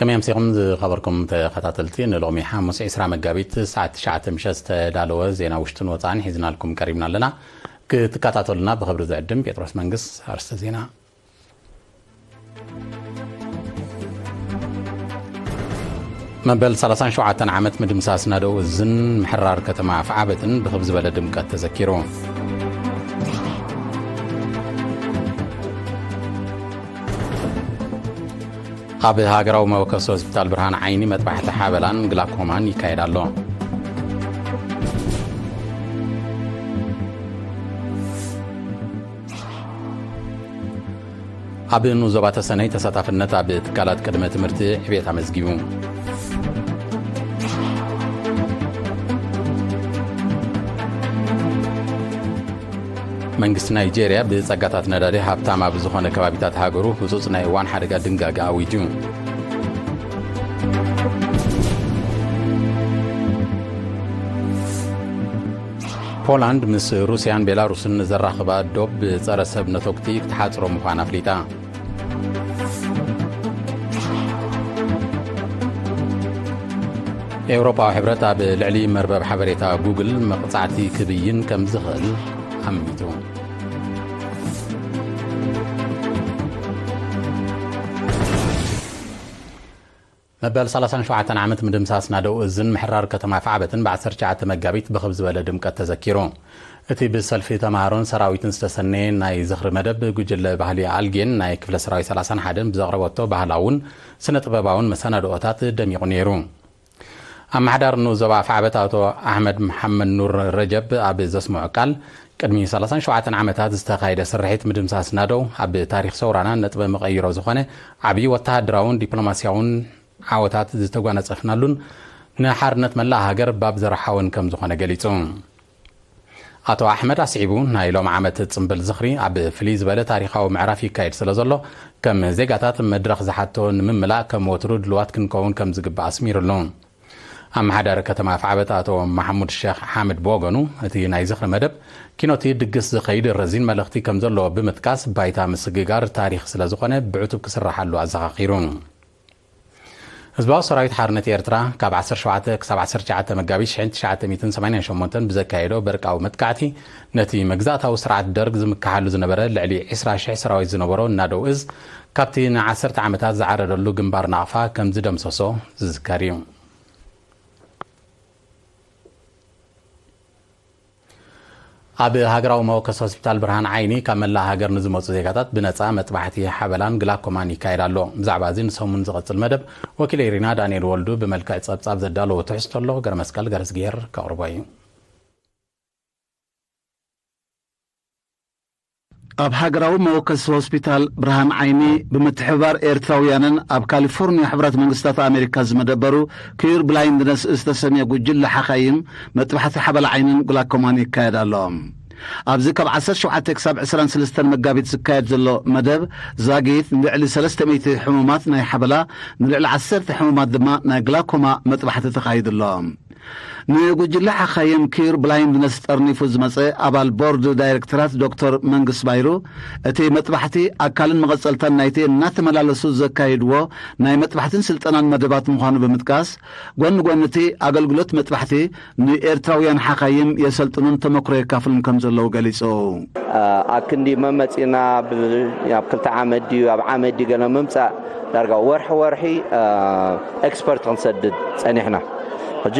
ከመይ ኣምሲኹም ዝኸበርኩም ተኸታተልቲ? ንሎሚ ሓሙስ ዕስራ መጋቢት ሰዓት ትሽዓተ ምሸት ዝተዳለወ ዜና ውሽጥን ወፃእን ሒዝናልኩም ቀሪብና ኣለና። ክትከታተሉና ብኽብሪ ዝዕድም ጴጥሮስ መንግስ። ኣርስተ ዜና። መበል ሰላሳን ሸውዓተን ዓመት ምድምሳስ ናደው እዝን ምሕራር ከተማ ኣፍዓበትን ብኽብ ዝበለ ድምቀት ተዘኪሩ። ኣብ ሃገራዊ መወከሲ ሆስፒታል ብርሃን ዓይኒ መጥባሕቲ ሓበላን ግላኮማን ይካየድ ኣሎ። ኣብ ንኡስ ዞባ ተሰነይ ተሳታፍነት ኣብ ትካላት ቅድመ ትምህርቲ ዕቤት ኣመዝጊቡ። መንግስቲ ናይጄርያ ብጸጋታት ነዳዲ ሃብታም ኣብ ዝኾነ ከባቢታት ሃገሩ ህጹጽ ናይ እዋን ሓደጋ ድንጋገ ኣዊጁ። ፖላንድ ምስ ሩስያን ቤላሩስን ዘራኽባ ዶብ ብጸረ ሰብ ነተጉቲ ክትሓጽሮ ምዃና ኣፍሊጣ። ኤውሮጳዊ ሕብረት ኣብ ልዕሊ መርበብ ሓበሬታ ጉግል መቕጻዕቲ ክብይን ከም ዝኽእል ኣሚቱ። መበል ሰላሳን ሸውዓተን ዓመት ምድምሳስ ናደው እዝን ምሕራር ከተማ ኣፍዓበትን ብ ዓሰርተ ትሽዓተ መጋቢት ብኽብ ዝበለ ድምቀት ተዘኪሩ። እቲ ብሰልፊ ተምሃሮን ሰራዊትን ዝተሰነየ ናይ ዝኽሪ መደብ፣ ጉጅለ ባህሊ ኣልጌን ናይ ክፍለ ሰራዊት ሰላሳን ሓደን ብዘቕረበቶ ባህላውን ስነ ጥበባውን መሰናድኦታት ደሚቑ ነይሩ። ኣመሓዳሪ ንኡስ ዞባ ኣፍዓበት ኣቶ ኣሕመድ መሓመድ ኑር ረጀብ ኣብ ዘስምዖ ቃል፣ ቅድሚ ሰላሳን ሸውዓተን ዓመታት ዝተኻየደ ስርሒት ምድምሳስ ናደው ኣብ ታሪኽ ሰውራና ነጥበ መቐይሮ ዝኾነ ዓብዪ ወተሃደራውን ዲፕሎማስያውን ዓወታት ዝተጓናጸፍናሉን ንሓርነት መላእ ሃገር ባብ ዘርሓወን ከም ዝኾነ ገሊጹ። ኣቶ ኣሕመድ ኣስዒቡ፣ ናይ ሎም ዓመት ጽምብል ዝኽሪ ኣብ ፍልይ ዝበለ ታሪኻዊ ምዕራፍ ይካየድ ስለ ዘሎ፣ ከም ዜጋታት መድረኽ ዝሓቶ ንምምላእ ከም ወትሩ ድልዋት ክንከውን ከም ዝግባእ ኣስሚሩሉ። ኣመሓዳሪ ከተማ ኣፍዓበት ኣቶ ማሕሙድ ሸኽ ሓምድ ብወገኑ፣ እቲ ናይ ዝኽሪ መደብ ኪኖቲ ድግስ ዝኸይድ ረዚን መልእኽቲ ከም ዘለዎ ብምጥቃስ፣ ባይታ ምስግጋር ታሪኽ ስለ ዝኾነ ብዕቱብ ክስራሓሉ ኣዘኻኺሩ። ህዝባዊ ሰራዊት ሓርነት ኤርትራ ካብ ዓሰርተ ሸውዓተ ክሳብ ዓሰርተ ትሽዓተ መጋቢት ሽሕን ትሽዓተ ሚእትን ሰማንያን ሸሞንተን ብዘካየዶ በርቃዊ መጥቃዕቲ፣ ነቲ መግዛእታዊ ስርዓት ደርግ ዝምክሓሉ ዝነበረ ልዕሊ ዕስራ ሽሕ ሰራዊት ዝነበሮ ናደው እዝ፣ ካብቲ ንዓሰርተ ዓመታት ዝዓረደሉ ግንባር ናቕፋ ከም ዝደምሰሶ ዝዝከር እዩ። ኣብ ሃገራዊ መወከሲ ሆስፒታል ብርሃን ዓይኒ ካብ መላእ ሃገር ንዝመጹ ዜጋታት ብነጻ መጥባሕቲ ሓበላን ግላኮማን ይካየድ ኣሎ። ብዛዕባ እዚ ንሰሙን ዝቐጽል መደብ ወኪለይ ሪና ዳንኤል ወልዱ ብመልክዕ ጸብጻብ ዘዳለዎ ትሕዝቶ ኣሎ። ገረመስቀል ገረዝግሄር ከቕርቦ እዩ። ኣብ ሃገራዊ መወከሲ ሆስፒታል ብርሃን ዓይኒ ብምትሕብባር ኤርትራውያንን ኣብ ካሊፎርኒያ ሕብራት መንግስታት ኣሜሪካ ዝመደበሩ ኪዩር ብላይንድነስ ዝተሰምየ ጉጅለ ሓኻይም መጥባሕቲ ሓበላ ዓይንን ግላኮማን ይካየድ ኣሎ። ኣብዚ ካብ ዓሰርተ ሸውዓተ ክሳብ ዕስራን ሰለስተን መጋቢት ዝካየድ ዘሎ መደብ ዛጊት ንልዕሊ ሰለስተ ሚእቲ ሕሙማት ናይ ሓበላ፣ ንልዕሊ ዓሰርተ ሕሙማት ድማ ናይ ግላኮማ መጥባሕቲ ተኻይዱ ኣሎ። ንጉጅለ ሓኻይም ኪዩር ብላይንድነስ ጠርኒፉ ዝመጸ ኣባል ቦርድ ዳይሬክተራት ዶክተር መንግስ ባይሩ፣ እቲ መጥባሕቲ ኣካልን መቐጸልታን ናይቲ እናተመላለሱ ዘካይድዎ ናይ መጥባሕትን ስልጠናን መደባት ምዃኑ ብምጥቃስ፣ ጎኒ ጎኒ እቲ ኣገልግሎት መጥባሕቲ ንኤርትራውያን ሓኻይም የሰልጥኑን ተመክሮ የካፍሉን ከም ዘለዉ ገሊጹ። ኣክንዲ መመጺና ብ-፣ ኣብ ክልተ ዓመት ድዩ ኣብ ዓመት ድዩ ገለ ምምጻእ ዳርጋ ወርሒ ወርሒ፣ አ፣ ኤክስፐርት ክንሰድድ ጸኒሕና። ሕጂ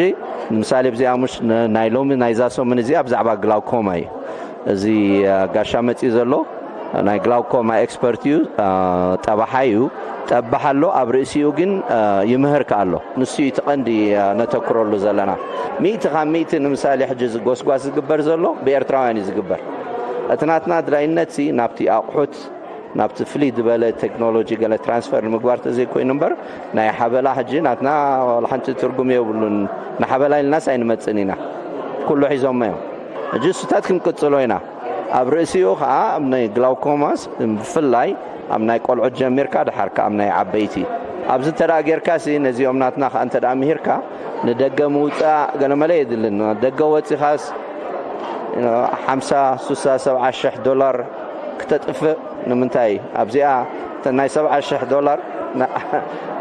ምሳሌ ብዚኣ ምሽ ን-፣ ናይ ሎሚ ናይዛ ሰሙን እዚኣ ብዛዕባ ግላውኮማ እዩ። እዚ፣ አ፣ ጋሻ መጺኡ ዘሎ ናይ ግላውኮማ ኤክስፐርት እዩ፣ አ፣ ጠባሓ እዩ። ጠባሕ ኣሎ፣ ኣብ ርእሲኡ ግን፣ አ፣ ይምህር ከኣ ኣሎ። ንሱ እዩ እቲ ቀንዲ፣ አ፣ ነተኩረሉ ዘለና። ሚእቲ ካብ ሚእቲ ንምሳሌ ሕጂ እዚ ጎስጓስ ዝግበር ዘሎ ብኤርትራውያን እዩ ዝግበር። እቲ ናትና ኣድላይነት ሲ ናብቲ ኣቑሑት ናብቲ ፍልይ ዝበለ ቴክኖሎጂ ገለ ትራንስፈር ንምግባር ተዘይኮይኑ እምበር፣ ናይ ሓበላ ሕጂ ናትና ዋላ ሓንቲ ትርጉም የብሉን። ንሓበላ ኢልናስ ኣይንመጽእን ኢና። ኩሉ ሒዞሞ እዮም። ሕጂ እሱታት ክንቅጽሎ ኢና። ኣብ ርእሲኡ ኸኣ ኣብ ናይ ግላውኮማስ ብፍላይ ኣብ ናይ ቆልዑት ጀሚርካ፣ ድሓር ከኣ ኣብ ናይ ዓበይቲ። ኣብዚ እንተ ደኣ ጌርካሲ፣ ነዚኦም ናትና ኸኣ እንተ ደኣ ምሂርካ፣ ንደገ ምውጻእ ገለመለ የድልን። ደገ ወጺኻስ፣ ሓምሳ፣ ሱሳ፣ ሰብዓ ሽሕ ዶላር ክተጥፍእ ንምንታይ? ኣብዚኣ እተን ናይ ሰብዓ ሽሕ ዶላር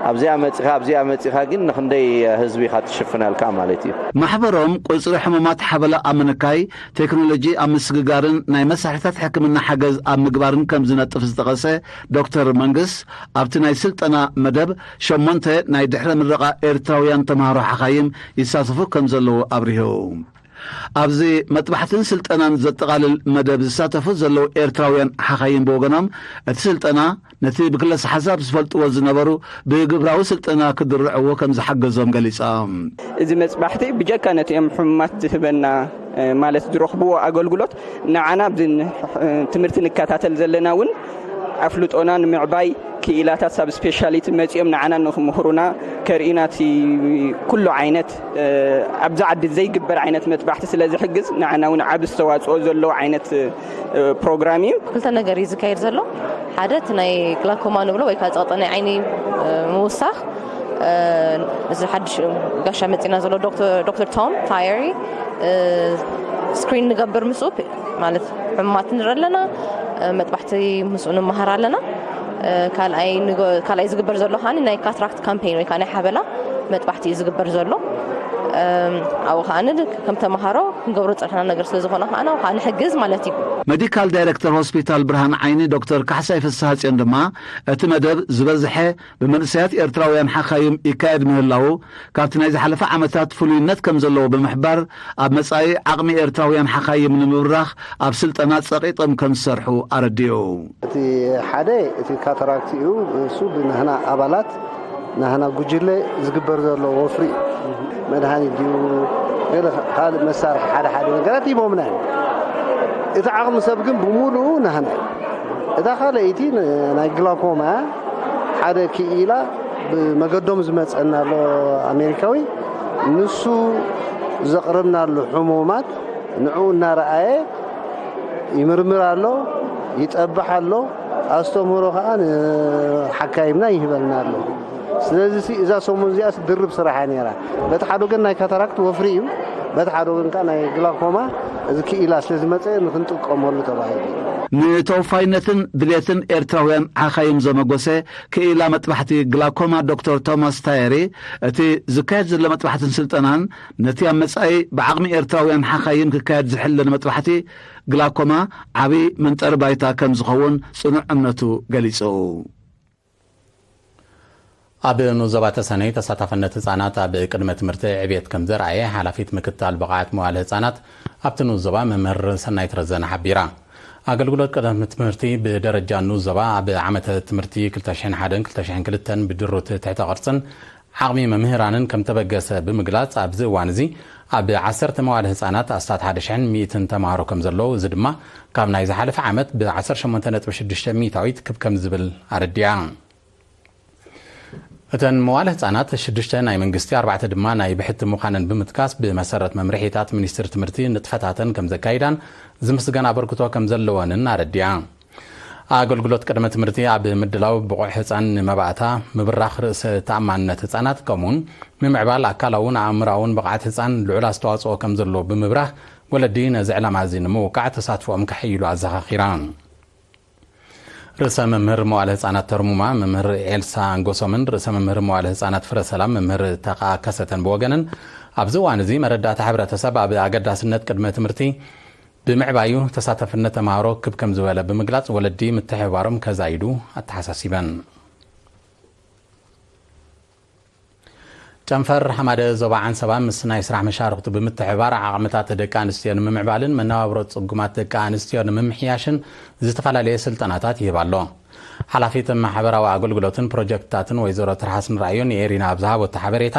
ኣብዚኣ መፂኻ ኣብዚኣ መፂኻ ግን ንክንደይ ህዝቢ ኢኻ ትሽፍነልካ ማለት እዩ። ማሕበሮም ቁፅሪ ሕሙማት ሓበላ ኣብ ምንካይ፣ ቴክኖሎጂ ኣብ ምስግጋርን ናይ መሳርሕታት ሕክምና ሓገዝ ኣብ ምግባርን ከም ዝነጥፍ ዝጠቐሰ ዶክተር መንግስ፣ ኣብቲ ናይ ስልጠና መደብ ሸሞንተ ናይ ድሕረ ምረቓ ኤርትራውያን ተምሃሮ ሓኻይም ይሳተፉ ከም ዘለዉ ኣብሪሁ። ኣብዚ መጥባሕትን ስልጠናን ዘጠቓልል መደብ ዝሳተፉ ዘለዉ ኤርትራውያን ሓኻይም ብወገኖም፣ እቲ ስልጠና ነቲ ብክለሰ ሓሳብ ዝፈልጥዎ ዝነበሩ ብግብራዊ ስልጠና ክድርዕዎ ከም ዝሓገዞም ገሊጾም። እዚ መፅባሕቲ ብጀካ ነቲ እዮም ሕሙማት ዝህበና ማለት ዝረኽብዎ ኣገልግሎት ንዓና ትምህርቲ ንከታተል ዘለና እውን ኣፍልጦና ንምዕባይ ክኢላታት ሳብ ስፔሻሊቲ መፂኦም ንዓና ንክምህሩና ከርእዩና እቲ ኩሉ ዓይነት ኣብዛ ዓዲ ዘይግበር ዓይነት መጥባሕቲ ስለ ዝሕግዝ ንዓና እውን ዓብ ዝተዋፅኦ ዘለዎ ዓይነት ፕሮግራም እዩ። ክልተ ነገር እዩ ዝካየድ ዘሎ። ሓደ እቲ ናይ ግላኮማ ንብሎ ወይ ከዓ ፀቕጢ ናይ ዓይኒ ምውሳኽ፣ እዚ ሓድሽ ጋሻ መፂና ዘሎ ዶክተር ቶም ታየሪ ስክሪን ንገብር ምስኡ ማለት ሕሙማት ንርኢ ኣለና፣ መጥባሕቲ ምስኡ ንመሃር ኣለና። ካልኣይ ዝግበር ዘሎ ከዓ ናይ ካትራክት ካምፔን ወይ ከዓ ናይ ሓበላ መጥባሕቲ እዩ ዝግበር ዘሎ። ኣብኡ ከዓ ከም ተምሃሮ ክንገብሮ ዝፀንሕና ነገር ስለ ዝኾነ ከዓ ኣብኡ ከዓ ንሕግዝ ማለት እዩ። ሜዲካል ዳይሬክተር ሆስፒታል ብርሃን ዓይኒ ዶክተር ካሕሳይ ፍስሃፅዮን ድማ እቲ መደብ ዝበዝሐ ብመንእሰያት ኤርትራውያን ሓኻይም ይካየድ ምህላዉ ካብቲ ናይ ዝሓለፈ ዓመታት ፍሉይነት ከም ዘለዎ ብምሕባር ኣብ መጻኢ ዓቕሚ ኤርትራውያን ሓኻይም ንምብራኽ ኣብ ስልጠና ጸቒጦም ከም ዝሰርሑ ኣረዲኡ። እቲ ሓደ እቲ ካታራክት እዩ። እሱ ብናህና ኣባላት ናህና ጉጅለ ዝግበር ዘሎ ወፍሪ እዩ። መድሃኒት ድዩ ገለ ካልእ መሳርሒ ሓደ ሓደ ነገራት ሂቦምና እዮም። እቲ ዓቕሚ ሰብ ግን ብምሉኡ ናህና እዩ። እታ ካልኣይቲ ናይ ግላኮማ ሓደ ክኢላ ብመገዶም ዝመፀና ኣሎ ኣሜሪካዊ ንሱ ዘቕረብናሉ ሕሙማት ንዕኡ እናረኣየ ይምርምር ኣሎ፣ ይጠብሕ ኣሎ፣ ኣስተምህሮ ከዓ ንሓካይምና ይህበልና ኣሎ። ስለዚ እዛ ሰሙን እዚኣ ድርብ ስራሕ እያ ነይራ። በቲ ሓደ ወገን ናይ ካታራክት ወፍሪ እዩ፣ በቲ ሓደ ወገን ከዓ ናይ ግላኮማ እዚ ክኢላ ስለ ዝመፀ ንክንጥቀመሉ ተባሂሉ። ንተወፋይነትን ድሌትን ኤርትራውያን ሓኻይም ዘመጎሰ ክኢላ መጥባሕቲ ግላኮማ ዶክተር ቶማስ ታየሪ፣ እቲ ዝካየድ ዘሎ መጥባሕትን ስልጠናን ነቲ ኣብ መጻኢ ብዓቕሚ ኤርትራውያን ሓኻይም ክካየድ ዝሕለል መጥባሕቲ ግላኮማ ዓቢ መንጠሪ ባይታ ከም ዝኸውን ጽኑዕ እምነቱ ገሊጹ። ኣብ ንኡስ ዞባ ተሰነይ ተሳታፍነት ህጻናት ኣብ ቅድመ ትምህርቲ ዕብየት ከም ዘርኣየ ሓላፊት ምክትታል ብቕዓት መዋለ ህጻናት ኣብቲ ንኡስ ዞባ መምህር ሰናይት ረዘነ ሓቢራ። ኣገልግሎት ቅድመ ትምህርቲ ብደረጃ ንኡስ ዞባ ኣብ ዓመተ ትምህርቲ ክልተ ሽሕን ሓደን ክልተ ሽሕን ክልተን ብድሩት ትሕተ ቅርጽን ዓቕሚ መምህራንን ከም ተበገሰ ብምግላጽ፣ ኣብዚ እዋን እዚ ኣብ ዓሰርተ መዋለ ህጻናት ኣስታት ሓደ ሽሕን ሚእትን ተማሃሮ ከም ዘለዉ፣ እዚ ድማ ካብ ናይ ዝሓለፈ ዓመት ብ ዓሰርተ ሸሞንተ ነጥቢ ሽዱሽተ ሚእታዊት ክብ ከም ዝብል ኣረዲኣ። እተን መዋለ ህጻናት ሽዱሽተ ናይ መንግስቲ፣ ኣርባዕተ ድማ ናይ ብሕቲ ምዃነን ብምጥቃስ፣ ብመሰረት መምርሒታት ሚኒስትሪ ትምህርቲ ንጥፈታተን ከም ዘካይዳን ዝምስገን ኣበርክቶ ከም ዘለወንን ኣረዲኣ። ኣገልግሎት ቅድመ ትምህርቲ ኣብ ምድላው ብቑዕ ህጻን ንመባእታ፣ ምብራኽ ርእሰ ተኣማንነት ህጻናት፣ ከምኡውን ምምዕባል ኣካላውን ኣእምራውን ብቕዓት ህጻን ልዑል ኣስተዋጽኦ ከም ዘለዎ ብምብራህ፣ ወለዲ ነዚ ዕላማ እዚ ንምውቃዕ ተሳትፎኦም ከሐይሉ ኣዘኻኺራ። ርእሰ መምህር መዋለ ህጻናት ተርሙማ መምህር ኤልሳ ኣንጎሶምን ርእሰ መምህር መዋለ ህጻናት ፍረ ሰላም መምህር ተቃ ከሰተን ብወገነን፣ ኣብዚ እዋን እዚ መረዳእታ ሕብረተሰብ ኣብ ኣገዳስነት ቅድመ ትምህርቲ ብምዕባዩ ተሳተፍነት ተምሃሮ ክብ ከም ዝበለ ብምግላጽ፣ ወለዲ ምትሕብባሮም ከዛይዱ ኣተሓሳሲበን። ጨንፈር ሓማደ ዞባ ዓንሰባ ምስ ናይ ስራሕ መሻርኽቱ ብምትሕብባር ዓቕምታት ደቂ ኣንስትዮ ንምምዕባልን መነባብሮ ጽጉማት ደቂ ኣንስትዮ ንምምሕያሽን ዝተፈላለየ ስልጠናታት ይህብ ኣሎ። ሓላፊት ማሕበራዊ ኣገልግሎትን ፕሮጀክትታትን ወይዘሮ ትርሃስ ንርኣዮ ንኤሪና ኣብ ዝሃበቶ ሓበሬታ፣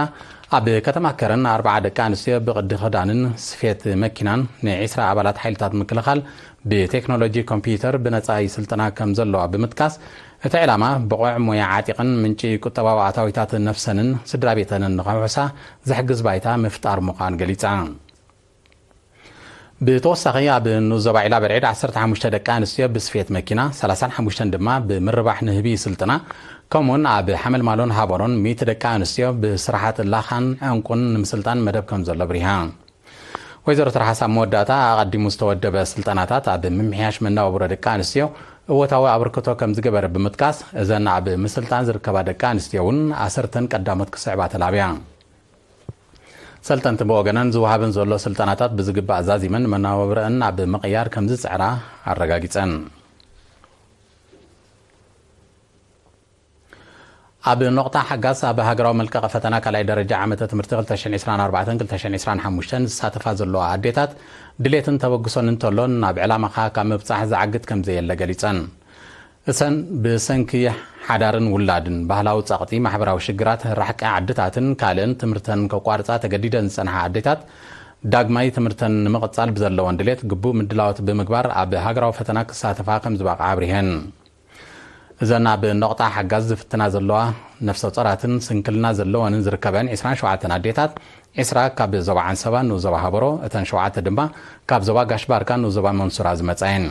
ኣብ ከተማ ከረን ኣርባዓ ደቂ ኣንስትዮ ብቕዲ ክዳንን ስፌት መኪናን ንዒስራ ኣባላት ሓይልታት ምክልኻል ብቴክኖሎጂ ኮምፒዩተር ብነጻ ይስልጥና ከም ዘለዋ ብምጥቃስ፣ እቲ ዕላማ ብቑዕ ሞያ ዓጢቕን ምንጪ ቁጠባዊ ኣታዊታት ነፍሰንን ስድራ ቤተንን ንኸውሕሳ ዝሕግዝ ባይታ ምፍጣር ምዃን ገሊጻ። ብተወሳኺ ኣብ ንኡስ ዞባ ዒላ በርዒድ ዓሰርተ ሓሙሽተ ደቂ ኣንስትዮ ብስፌት መኪና፣ ሰላሳን ሓሙሽተን ድማ ብምርባሕ ንህቢ ይስልጥና፣ ከምኡውን ኣብ ሓመልማሎን ሃበሮን ሚእቲ ደቂ ኣንስትዮ ብስራሓት ላኻን ዕንቁን ንምስልጣን መደብ ከም ዘሎ ኣብሪሃ። ወይዘሮ ትርሓስ ኣብ መወዳእታ፣ ኣቐዲሙ ዝተወደበ ስልጠናታት ኣብ ምምሕያሽ መነባብሮ ደቂ ኣንስትዮ እወታዊ ኣበርክቶ ከም ዝገበረ ብምጥቃስ፣ እዘን ኣብ ምስልጣን ዝርከባ ደቂ ኣንስትዮ እውን ኣሰርተን ቀዳሞት ክስዕባ ተላብያ። ሰልጠንቲ ብወገነን ዝወሃበን ዘሎ ስልጠናታት ብዝግባእ ዛዚመን መናባብረአን ኣብ ምቕያር ከም ዝጽዕራ ኣረጋጊጸን። ኣብ ኖቕጣ ሓጋዝ ኣብ ሃገራዊ መልቀቂ ፈተና ካልኣይ ደረጃ ዓመተ ትምህርቲ ክልተ ሽሕን ዕስራን ኣርባዕተን ክልተ ሽሕን ዕስራን ሓሙሽተን ዝሳተፋ ዘለዋ ኣዴታት ድሌትን ተበግሶን እንተሎን ናብ ዕላማኻ ካብ ምብጻሕ ዝዓግት ከም ዘየለ ገሊጸን። እሰን ብሰንኪ ሓዳርን ውላድን፣ ባህላዊ ጸቕጢ፣ ማሕበራዊ ሽግራት፣ ራሕቂ ዓድታትን ካልእን ትምህርተን ከቋርጻ ተገዲደን ዝጸንሓ ኣዴታት፣ ዳግማይ ትምህርተን ንምቕጻል ብዘለወን ድሌት ግቡእ ምድላዋት ብምግባር ኣብ ሃገራዊ ፈተና ክሳተፋ ከም ዝበቕዓ ኣብሪሀን። እዘን ኣብ ኖቕጣ ሓጋዝ ዝፍትና ዘለዋ ነፍሰ ጾራትን ስንክልና ዘለወንን ዝርከበን ዕስራን ሸውዓተን ኣዴታት፣ ዕስራ ካብ ዞባ ዓንሰባ ንኡስ ዞባ ሃበሮ፣ እተን ሸውዓተ ድማ ካብ ዞባ ጋሽ ባርካ ንኡስ ዞባ መንሱራ ዝመጻ እየን።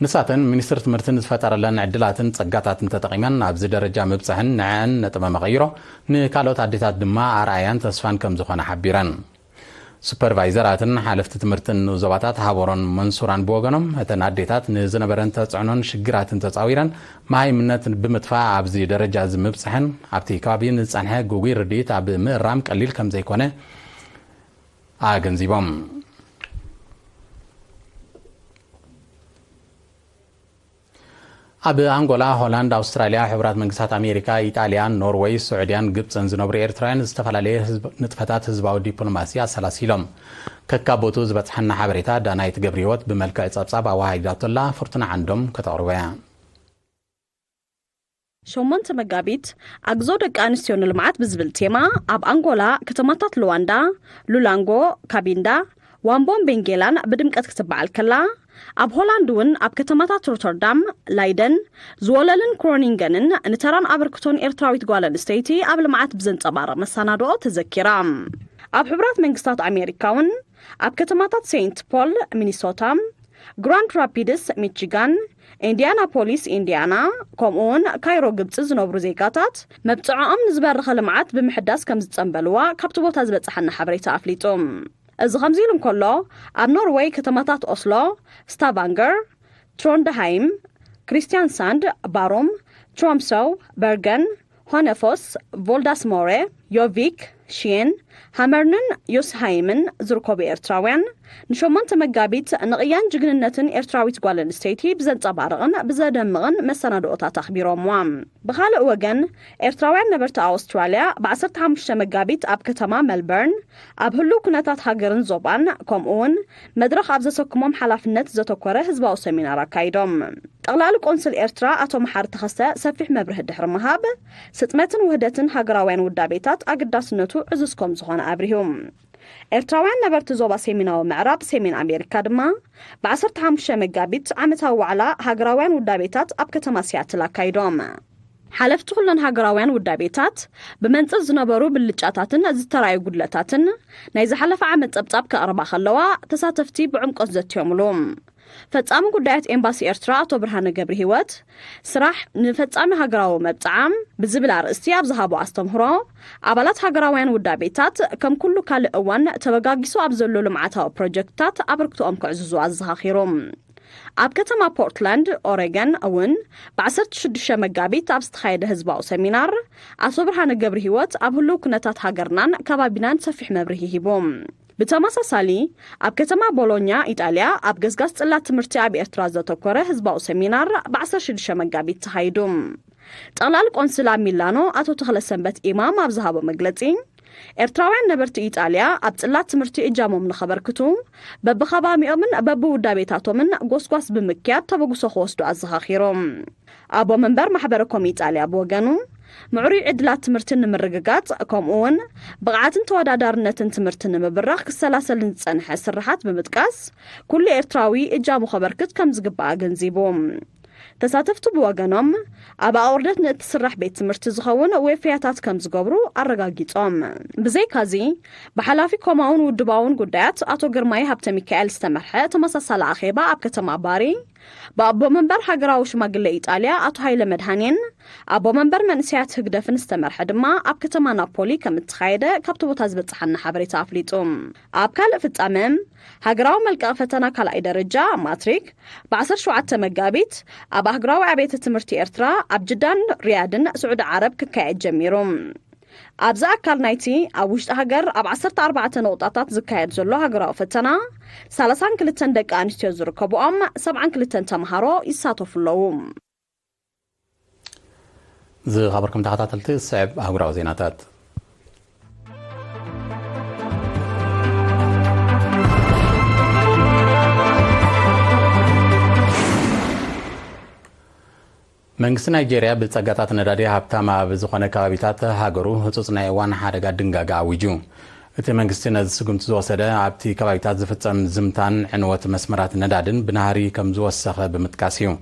ንሳተን ሚኒስትሪ ትምህርቲ ንዝፈጠረለን ዕድላትን ጸጋታትን ተጠቒመን ኣብዚ ደረጃ ምብጽሕን ንዐአን ነጥበ መቐይሮ፣ ንካልኦት ኣዴታት ድማ ኣርኣያን ተስፋን ከም ዝኾነ ሓቢረን። ሱፐርቫይዘራትን ሓለፍቲ ትምህርትን ንኡስ ዞባታት ሃበሮን መንሱራን ብወገኖም፣ እተን ኣዴታት ንዝነበረን ተጽዕኖን ሽግራትን ተጻዊረን መሃይምነት ብምጥፋእ ኣብዚ ደረጃ እዚ ምብጽሐን ኣብቲ ከባቢ ንዝጸንሐ ግጉይ ርድኢት ኣብ ምእራም ቀሊል ከም ዘይኮነ ኣገንዚቦም። ኣብ ኣንጎላ፣ ሆላንድ፣ ኣውስትራልያ፣ ሕቡራት መንግስታት ኣሜሪካ፣ ኢጣልያን፣ ኖርወይ፣ ስዑድያን ግብጽን ዝነብሩ ኤርትራውያን ዝተፈላለየ ህዝብ-፣ ንጥፈታት ህዝባዊ ዲፕሎማሲ ኣሰላሲሎም። ከካቦቱ ዝበጽሐና ሓበሬታ ዳናይት ገብረህይወት ብመልክዕ ጸብጻብ ኣወሃሂዳቶላ፣ ፍርቱና ዓንዶም ከተቕርቦ እያ። ሸሞንተ መጋቢት፣ ኣግዞ ደቂ ኣንስትዮ ንልምዓት ብዝብል ቴማ፣ ኣብ ኣንጎላ ከተማታት ሉዋንዳ፣ ሉላንጎ፣ ካቢንዳ፣ ዋምቦን ቤንጌላን ብድምቀት ክትበዓል ከላ፣ ኣብ ሆላንድ እውን ኣብ ከተማታት ሮተርዳም፣ ላይደን፣ ዝወለልን ክሮኒንገንን ንተራን ኣበርክቶን ኤርትራዊት ጓል ኣንስተይቲ ኣብ ልምዓት ብዘንጸባርቕ መሰናድኦ ተዘኪራ። ኣብ ሕቡራት መንግስታት ኣሜሪካ እውን ኣብ ከተማታት ሴንት ፖል፣ ሚኒሶታ፣ ግራንድ ራፒድስ፣ ሚቺጋን፣ ኢንዲያናፖሊስ፣ ኢንዲያና፣ ከምኡውን ካይሮ፣ ግብጺ ዝነብሩ ዜጋታት መብጽዖኦም ንዝበረኸ ልምዓት ብምሕዳስ ከም ዝጸንበልዋ ካብቲ ቦታ ዝበጽሓና ሓበሬታ ኣፍሊጡ። እዚ ከምዚ ኢሉ እንከሎ፣ ኣብ ኖርወይ ከተማታት ኦስሎ፣ ስታቫንገር፣ ትሮንድሃይም፣ ክሪስቲያንሳንድ፣ ባሩም፣ ትሮምሶው፣ በርገን፣ ሆነፎስ፣ ቮልዳስሞሬ፣ ዮቪክ፣ ሺየን፣ ሃመርንን ዮስሃይምን ዝርከቡ ኤርትራውያን፣ ንሸሞንተ መጋቢት ንቕያን ጅግንነትን ኤርትራዊት ጓል ኣንስተይቲ ብዘንጸባርቕን ብዘደምቕን መሰናድኦታት ኣኽቢሮምዋ። ብኻልእ ወገን፣ ኤርትራውያን ነበርቲ ኣውስትራልያ ብዓሰርተ ሓሙሽተ መጋቢት ኣብ ከተማ መልበርን ኣብ ህሉው ኩነታት ሃገርን ዞባን፣ ከምኡውን መድረኽ ኣብ ዘሰክሞም ሓላፍነት ዘተኮረ ህዝባዊ ሰሚናር ኣካይዶም። ጠቕላሊ ቆንስል ኤርትራ ኣቶ መሓሪ ተኸስተ ሰፊሕ መብርሂ ድሕሪ ምሃብ፣ ስጥመትን ውህደትን ሃገራውያን ውዳቤታት ኣገዳስነቱ ዕዙዝ ከም ዝኾነ ኣብሪሁ። ኤርትራውያን ነበርቲ ዞባ ሰሜናዊ ምዕራብ ሰሜን ኣሜሪካ ድማ፣ ብ ዓሰርተ ሓሙሽተ መጋቢት ዓመታዊ ዋዕላ ሃገራውያን ውዳቤታት ኣብ ከተማ ሲያትል ኣካይዶም። ሓለፍቲ ኩለን ሃገራውያን ውዳቤታት፣ ብመንጽር ዝነበሩ ብልጫታትን ዝተራእዩ ጉድለታትን ናይ ዝሓለፈ ዓመት ጸብጻብ ከቕርባ ከለዋ፣ ተሳተፍቲ ብዕምቆት ዘትዮምሉ። ፈጻሚ ጉዳያት ኤምባሲ ኤርትራ ኣቶ ብርሃነ ገብረሂወት፣ ስራሕ ንፈጻሚ ሃገራዊ መብጽዓ ብዝብል ኣርእስቲ ኣብ ዝሃቦ ኣስተምህሮ፣ ኣባላት ሃገራውያን ውዳቤታት ከም ኩሉ ካልእ እዋን ተበጋጊሱ ኣብ ዘሎ ልምዓታዊ ፕሮጀክትታት ኣበርክቶኦም ከዕዝዙ ኣዘኻኺሩ። ኣብ ከተማ ፖርትላንድ ኦሬገን እውን ብ ዓሰርተ ሽዱሽተ መጋቢት ኣብ ዝተኻየደ ህዝባዊ ሰሚናር፣ ኣቶ ብርሃነ ገብረሂወት ኣብ ህልው ኩነታት ሃገርናን ከባቢናን ሰፊሕ መብርሂ ሂቡ። ብተመሳሳሊ፣ ኣብ ከተማ ቦሎኛ፣ ኢጣልያ፣ ኣብ ገስጋስ ጽላት ትምህርቲ ኣብ ኤርትራ ዘተኮረ ህዝባዊ ሰሚናር ብ ዓሰርተ ሽዱሽተ መጋቢት ተኻይዱ። ጠቕላሊ ቆንስል ኣብ ሚላኖ ኣቶ ተኽለሰንበት ኢማም ኣብ ዝሃቦ መግለጺ፣ ኤርትራውያን ነበርቲ ኢጣልያ ኣብ ጽላት ትምህርቲ እጃሞም ንኸበርክቱ፣ በብኸባሚኦምን በብውዳቤታቶምን ጎስጓስ ብምክያድ ተበግሶ ክወስዱ ኣዘኻኺሩ። ኣቦ መንበር ማሕበረ ኮም ኢጣልያ ብወገኑ፣ ምዕሩይ ዕድላት ትምህርቲ ንምርግጋጽ፣ ከምኡውን ብቕዓትን ተወዳዳርነትን ትምህርቲ ንምብራኽ ክሰላሰልን ዝጸንሐ ስርሓት ብምጥቃስ፣ ኩሉ ኤርትራዊ እጃሙ ከበርክት ከም ዝግባእ ኣገንዚቡ። ተሳተፍቲ ብወገኖም፣ ኣብ ኣቑርደት ንእትስራሕ ቤት ትምህርቲ ዝኸውን ወፍያታት ከም ዝገብሩ ኣረጋጊጾም። ብዘይካዚ፣ ብሓላፊ ኮማውን ውድባውን ጉዳያት ኣቶ ግርማይ ሃብተ ሚካኤል ዝተመርሐ ተመሳሳሊ ኣኼባ ኣብ ከተማ ባሪ፣ ብኣቦ መንበር ሃገራዊ ሽማግለ ኢጣልያ ኣቶ ሃይለ መድሃኔን ኣቦ መንበር መንእሰያት ህግደፍን ዝተመርሐ ድማ ኣብ ከተማ ናፖሊ ከም እተኻየደ ካብቲ ቦታ ዝበጽሓና ሓበሬታ ኣፍሊጡ። ኣብ ካልእ ፍጻመ፣ ሃገራዊ መልቀቕ ፈተና ካልኣይ ደረጃ ማትሪክ ብ17 መጋቢት ኣብ ኣህጉራዊ ኣብያተ ትምህርቲ ኤርትራ ኣብ ጅዳን ሪያድን ስዑዲ ዓረብ ክካየድ ጀሚሩ። ኣብዚ ኣካል ናይቲ ኣብ ውሽጢ ሃገር ኣብ ዓሰርተ ኣርባዕተ ነቑጣታት ዝካየድ ዘሎ ሃገራዊ ፈተና፣ ሰላሳን ክልተን ደቂ ኣንስትዮ ዝርከብኦም ሰብዓን ክልተን ተምሃሮ ይሳተፉ ኣለዉ። ዝኸበርኩም ተኸታተልቲ፣ ዝስዕብ ኣህጉራዊ ዜናታት። መንግስቲ ናይጄርያ ብጸጋታት ነዳዲ ሃብታም ኣብ ዝኾነ ከባቢታት ሃገሩ ህጹጽ ናይ እዋን ሓደጋ ድንጋገ ኣዊጁ። እቲ መንግስቲ ነዚ ስጉምቲ ዝወሰደ ኣብቲ ከባቢታት ዝፍጸም ዝምታን ዕንወት መስመራት ነዳድን ብናህሪ ከም ዝወሰኸ ብምጥቃስ እዩ።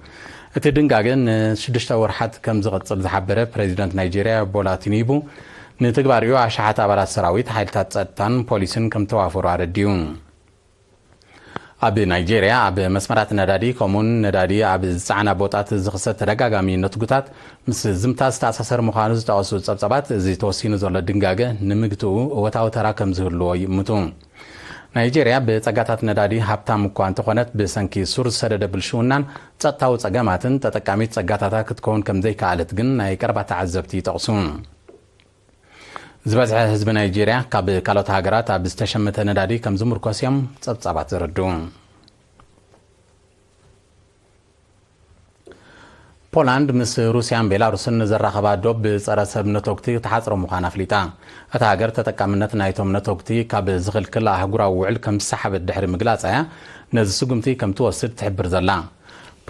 እቲ ድንጋገ ንሽዱሽተ ወርሓት ከም ዝቕጽል ዝሓበረ ፕሬዚደንት ናይጄርያ ቦላ ቲኒቡ፣ ንትግባሪኡ ኣሽሓት ኣባላት ሰራዊት፣ ሓይልታት ጸጥታን ፖሊስን ከም ተዋፈሩ ኣረዲኡ። ኣብ ናይጄርያ ኣብ መስመራት ነዳዲ ከምኡውን ነዳዲ ኣብ ዝጸዓና ቦጣት ዝኽሰት ተደጋጋሚ ነትጉታት ምስ ዝምታ ዝተኣሳሰር ምዃኑ ዝጠቐሱ ጸብጻባት፣ እዚ ተወሲኑ ዘሎ ድንጋገ ንምግትኡ እወታዊ ተራ ከም ዝህልዎ ይእምቱ። ናይጄርያ ብጸጋታት ነዳዲ ሃብታም እኳ እንተኾነት፣ ብሰንኪ ሱር ዝሰደደ ብልሽውናን ጸጥታዊ ጸገማትን ተጠቃሚት ጸጋታታ ክትከውን ከም ዘይከኣለት ግን ናይ ቀረባ ተዓዘብቲ ይጠቕሱ። ዝበዝሐ ህዝቢ ናይጄርያ ካብ ካልኦት ሃገራት ኣብ ዝተሸመተ ነዳዲ ከም ዝምርኮስ እዮም ጸብጻባት ዘረድኡ። ፖላንድ ምስ ሩስያን ቤላሩስን ዘራኸባ ዶብ ብጸረ ሰብ ነቶግቲ ክትሓጽሮ ምዃና ኣፍሊጣ። እታ ሃገር ተጠቃምነት ናይቶም ነቶግቲ ካብ ዝኽልክል ኣህጉራዊ ውዕል ከም ዝሰሓበት ድሕሪ ምግላጻ እያ ነዚ ስጉምቲ ከም ትወስድ ትሕብር ዘላ።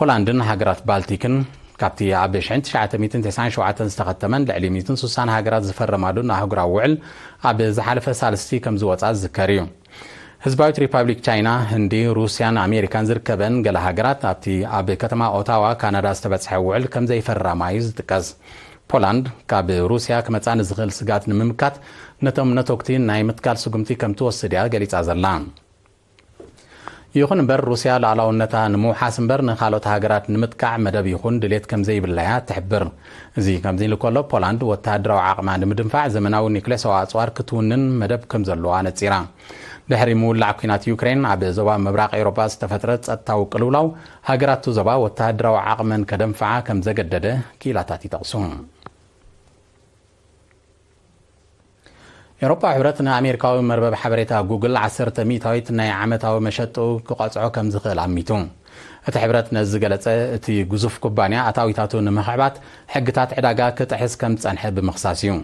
ፖላንድን ሃገራት ባልቲክን ካብቲ ኣብ ሸሕን ትሽዓተ ሚእትን ተስዓን ሸውዓተን ዝተኸተመን ልዕሊ ሚእትን ስሳን ሃገራት ዝፈረማሉን ኣህጉራዊ ውዕል ኣብ ዝሓለፈ ሳልስቲ ከም ዝወጻ ዝዝከር እዩ። ህዝባዊት ሪፓብሊክ ቻይና፣ ህንዲ፣ ሩስያን ኣሜሪካን ዝርከበን ገለ ሃገራት ኣብቲ ኣብ ከተማ ኦታዋ ካናዳ ዝተበጽሐ ውዕል ከም ዘይፈረማ እዩ ዝጥቀስ። ፖላንድ ካብ ሩስያ ክመጻ ንዝኽእል ስጋት ንምምካት ነቶም ነቶግቲ ናይ ምትካል ስጉምቲ ከም ትወስድ እያ ገሊጻ ዘላ። ይኹን እምበር፣ ሩስያ ሉዓላውነታ ንምውሓስ እምበር ንኻልኦት ሃገራት ንምጥቃዕ መደብ ይኹን ድሌት ከም ዘይብላ እያ ትሕብር። እዚ ከምዚ ኢሉ ከሎ፣ ፖላንድ ወተሃደራዊ ዓቕማ ንምድንፋዕ ዘመናዊ ኒክሌሳዊ ኣጽዋር ክትውንን መደብ ከም ዘለዋ ኣነጺራ። ድሕሪ ምውላዕ ኲናት ዩክሬን፣ ኣብ ዞባ ምብራቕ ኤውሮጳ ዝተፈጥረ ጸጥታዊ ቅልውላው፣ ሃገራት እቲ ዞባ ወተሃደራዊ ዓቕመን ከደንፍዓ ከም ዘገደደ ክኢላታት ይጠቕሱ። ኤውሮፓዊ ሕብረት ንኣሜሪካዊ መርበብ ሓበሬታ ጉግል ዓሰርተ ሚእታዊት ናይ ዓመታዊ መሸጡ ክቐጽዖ ከም ዝኽእል ኣሚቱ። እቲ ሕብረት ነዚ ዝገለጸ፣ እቲ ግዙፍ ኩባንያ ኣታዊታቱ ንምኽዕባት ሕግታት ዕዳጋ ክጥሕስ ከም ዝጸንሐ ብምኽሳስ እዩ።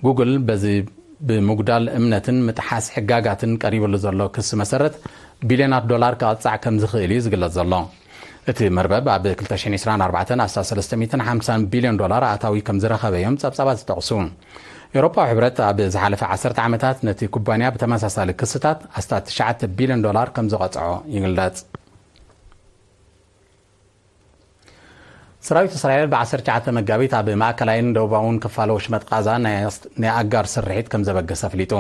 ጉግል በዚ ብምጉዳል እምነትን ምጥሓስ ሕጋጋትን ቀሪብሉ ዘሎ ክሲ መሰረት፣ ቢልዮናት ዶላር ክቐጻዕ ከም ዝኽእል እዩ ዝግለጽ ዘሎ። እቲ መርበብ ኣብ ክልተ ሽሕን ዕስራን ኣርባዕተን ኣስታት ሰለስተ ሚእትን ሓምሳን ቢልዮን ዶላር ኣታዊ ከም ዝረኸበ እዮም ጸብጻባት ዝጠቕሱ። ኤውሮፓዊ ሕብረት ኣብ ዝሓለፈ ዓሰርተ ዓመታት ነቲ ኩባንያ ብተመሳሳሊ ክስታት ኣስታት ትሽዓተ ቢልዮን ዶላር ከም ዝቐጽዖ ይግለጽ። ሰራዊት እስራኤል ብ19 መጋቢት ኣብ ማእከላይን ደቡባውን ክፋል ወሽመጥ ቃዛ ናይ ኣስ-፣ ናይ ኣጋር ስርሒት ከም ዘበገሰ ኣፍሊጡ።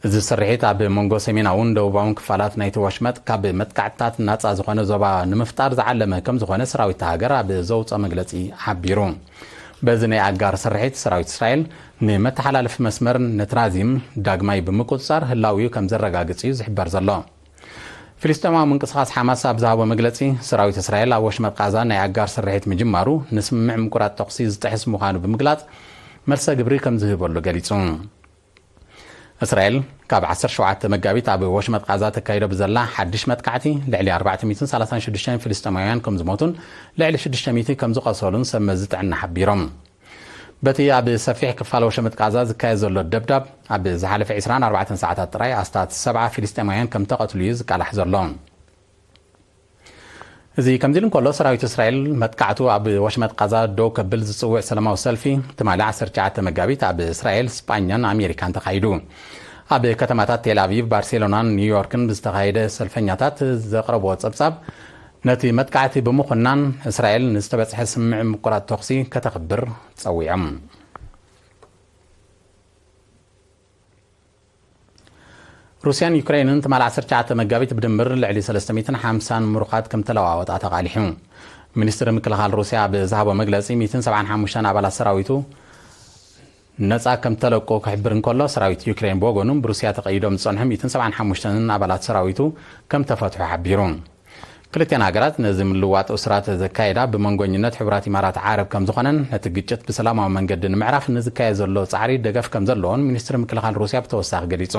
እዚ ስርሒት ኣብ መንጎ ሰሜናውን ደቡባውን ክፋላት ናይቲ ወሽመጥ ካብ መጥቃዕትታት ናጻ ዝኾነ ዞባ ንምፍጣር ዝዓለመ ከም ዝኾነ ሰራዊት ሃገር ኣብ ዘውጽኦ መግለጺ ሓቢሩ። በዚ ናይ ኣጋር ስርሒት ሰራዊት እስራኤል ንመተሓላለፊ መስመር ነትራዚም ዳግማይ ብምቁጽጻር ህላዊኡ ከም ዘረጋግጽ እዩ ዝሕበር ዘሎ። ፍልስጤማዊ ምንቅስቓስ ሓማስ ኣብ ዝሃቦ መግለጺ፣ ሰራዊት እስራኤል ኣብ ወሽመጥ ቃዛ ናይ ኣጋር ስርሒት ምጅማሩ ንስምምዕ ምቁራጽ ተኹሲ ዝጥሕስ ምዃኑ ብምግላጽ፣ መልሰ ግብሪ ከም ዝህበሉ ገሊጹ። እስራኤል ካብ ዓሰርተ ሸውዓተ መጋቢት ኣብ ወሽመጥ ቃዛ ተካይዶ ብዘላ ሓድሽ መጥቃዕቲ ልዕሊ ኣርባዕተ ሚእትን ሰላሳን ሽዱሽተን ፍልስጤማውያን ከም ዝሞቱን ልዕሊ ሽዱሽተ ሚእቲ ከም ዝቖሰሉን ሰብ መዚ ጥዕና ሓቢሮም። በቲ ኣብ ሰፊሕ ክፋል ወሸመጥ ቃዛ ዝካየድ ዘሎ ደብዳብ፣ ኣብ ዝሓለፈ ዕስራን ኣርባዕተን ሰዓታት ጥራይ ኣስታት ሰብዓ ፍልስጤማውያን ከም ተቐትሉ እዩ ዝቃላሕ ዘሎ። እዚ ከምዚ ኢሉ እንከሎ፣ ሰራዊት እስራኤል መጥቃዕቱ ኣብ ወሽመጥ ቃዛ ደው ከብል ዝጽውዕ ሰላማዊ ሰልፊ ትማሊ ዓሰርተ ትሽዓተ መጋቢት ኣብ እስራኤል፣ ስጳኛን ኣሜሪካን ተኻይዱ። ኣብ ከተማታት ቴል ኣቪቭ፣ ባርሴሎናን ኒውዮርክን ብዝተኻየደ ሰልፈኛታት ዘቕረብዎ ጸብጻብ፣ ነቲ መጥቃዕቲ ብምኹናን እስራኤል ንዝተበጽሐ ስምምዕ ምቁራጽ ተኹሲ ከተኽብር ጸዊዖም። ሩስያን ዩክሬንን ትማል ዓሰርተ ትሽዓተ መጋቢት ብድምር ልዕሊ ሰለስተ ሚእትን ሓምሳን ምሩኻት ከም ተለዋወጣ ተቓሊሑ። ሚኒስትሪ ምክልኻል ሩስያ ኣብ ዝሃቦ መግለጺ፣ ሚእትን ሰብዓን ሓሙሽተን ኣባላት ሰራዊቱ ነጻ ከም ተለቁ ክሕብር እንከሎ፣ ሰራዊት ዩክሬን ብወገኑ ብሩስያ ተቐይዶም ዝጸንሑ ሚእትን ሰብዓን ሓሙሽተን ኣባላት ሰራዊቱ ከም ተፈትሑ ሓቢሩ። ክልቲኣን ሃገራት ነዚ ምልዋጥ እስራት ዘካየዳ ብመንጎኝነት ሕቡራት ኢማራት ዓረብ ከም ዝኾነን፣ ነቲ ግጭት ብሰላማዊ መንገዲ ንምዕራፍ ንዝካየድ ዘሎ ጻዕሪ ደገፍ ከም ዘለዎን ሚኒስትሪ ምክልኻል ሩስያ ብተወሳኺ ገሊጹ።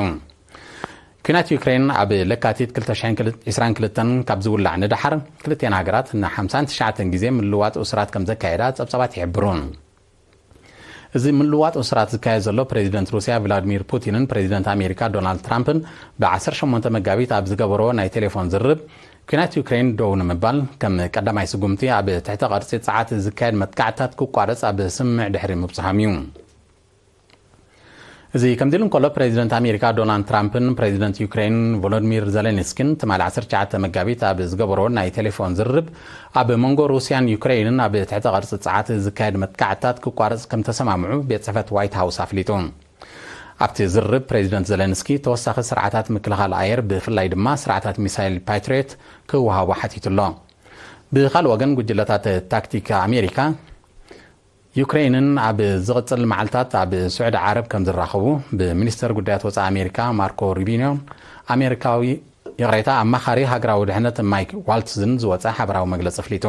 ኲናት ዩክሬን ኣብ ለካቲት ክልተ ሽሕን ዕስራን ክልተን ካብ ዝውላዕ ንደሓር፣ ክልቲኣን ሃገራት ንሓምሳን ትሽዓተን ግዜ ምልዋጥ እስራት ከም ዘካየዳ ጸብጻባት ይሕብሩ። እዚ ምልዋጥ እስራት ዝካየድ ዘሎ፣ ፕሬዚደንት ሩስያ ቭላድሚር ፑቲንን ፕሬዚደንት ኣሜሪካ ዶናልድ ትራምፕን ብ ዓሰርተ ሸሞንተ መጋቢት ኣብ ዝገበርዎ ናይ ቴሌፎን ዝርርብ፣ ኲናት ዩክሬን ደው ንምባል ከም ቀዳማይ ስጉምቲ ኣብ ትሕተ ቅርጺ ጸዓት ዝካየድ መጥቃዕትታት ክቋረጽ ኣብ ስምምዕ ድሕሪ ምብጽሖም እዩ። እዚ ከምዚ ኢሉ እንከሎ፣ ፕሬዚደንት ኣሜሪካ ዶናልድ ትራምፕን ፕሬዚደንት ዩክሬን ቮሎዲሚር ዜሌንስኪን ትማሊ ዓሰርተ ትሽዓተ መጋቢት ኣብ ዝገበርዎ ናይ ቴሌፎን ዝርርብ፣ ኣብ መንጎ ሩስያን ዩክሬንን ኣብ ትሕተ ቅርጺ ጸዓት ዝካየድ መጥቃዕትታት ክቋረጽ ከም ተሰማምዑ ቤት ጽሕፈት ዋይት ሃውስ ኣፍሊጡ። ኣብቲ ዝርርብ፣ ፕሬዚደንት ዜሌንስኪ ተወሳኺ ስርዓታት ምክልኻል ኣየር፣ ብፍላይ ድማ ስርዓታት ሚሳይል ፓትሪዮት ክወሃቡ ሓቲቱ ኣሎ። ብኻልእ ወገን፣ ጉጅለታት ታክቲክ ኣሜሪካ ዩክሬንን ኣብ ዝቕጽል መዓልታት ኣብ ስዑዲ ዓረብ ከም ዝራኸቡ ብሚኒስተር ጉዳያት ወጻኢ ኣሜሪካ ማርኮ ሩቢኒዮን ኣሜሪካዊ፣ ይቕሬታ፣ ኣማኻሪ ሃገራዊ ድሕነት ማይክ ዋልትዝን ዝወጸ ሓበራዊ መግለጺ ኣፍሊጡ።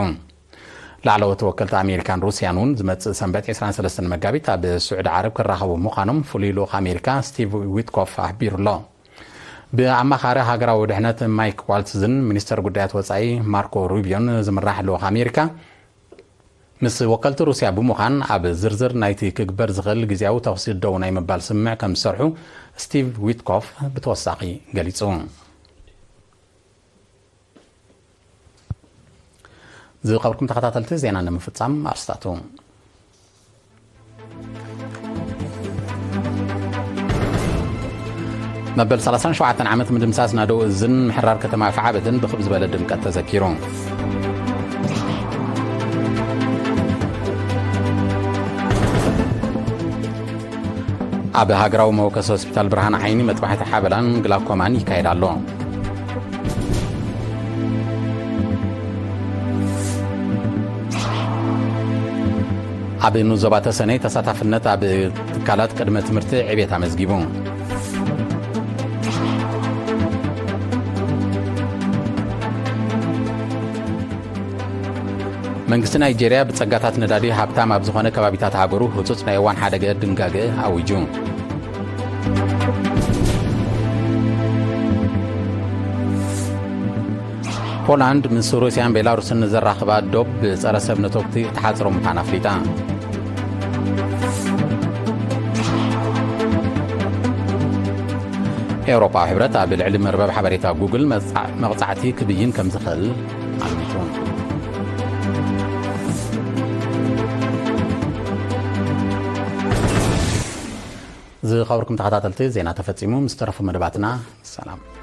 ላዕለዎት ተወከልቲ ኣሜሪካን ሩስያን እውን ዝመጽእ ሰንበት ዕስራን ሰለስተን መጋቢት ኣብ ስዑዲ ዓረብ ክራኸቡ ምዃኖም ፍሉይ ልኡኽ ኣሜሪካ ስቲቭ ዊትኮፍ ኣሕቢሩ ኣሎ። ብኣማኻሪ ሃገራዊ ድሕነት ማይክ ዋልትዝን ሚኒስተር ጉዳያት ወጻኢ ማርኮ ሩቢዮን ዝምራሕ ልኡኽ ኣሜሪካ፣ ምስ ወከልቲ ሩስያ ብምዃን ኣብ ዝርዝር ናይቲ ክግበር ዝኽእል ግዜያዊ ተኹሲ ደው ናይ ምባል ስምምዕ ከም ዝሰርሑ ስቲቭ ዊትኮፍ ብተወሳኺ ገሊጹ። ዝኸበርኩም ተኸታተልቲ፣ ዜና ንምፍጻም ኣርስታቱ። መበል ሰላሳን ሸውዓተን ዓመት ምድምሳስ ናደው እዝን ምሕራር ከተማ ኣፍዓበትን ብኽብ ዝበለ ድምቀት ተዘኪሩ። ኣብ ሃገራዊ መወከሲ ሆስፒታል ብርሃን ዓይኒ መጥባሕቲ ሓበላን ግላኮማን ይካየድ ኣሎ። ኣብ ንዞባ ተሰነይ ተሳታፍነት ኣብ ትካላት ቅድመ ትምህርቲ ዕቤት ኣመዝጊቡ። መንግስቲ ናይጄርያ ብጸጋታት ነዳዲ ሃብታም ኣብ ዝኾነ ከባቢታት ሃገሩ ህጹጽ ናይ እዋን ሓደገ ድንጋገ ኣዊጁ። ፖላንድ ምስ ሩስያን ቤላሩስን ዘራኽባ ዶብ ብጸረ ሰብ ነተጉቲ ተሓጽሮ ምዃና ኣፍሊጣ። ኤውሮጳዊ ሕብረት ኣብ ልዕሊ መርበብ ሓበሬታ ጉግል መቕጻ-፣ መቕጻዕቲ ክብይን ከም ዝኽእል ኣሚቱ። ዝኸበርኩም ተኸታተልቲ፣ ዜና ተፈጺሙ። ምስ ተረፉ መደባትና ሰላም።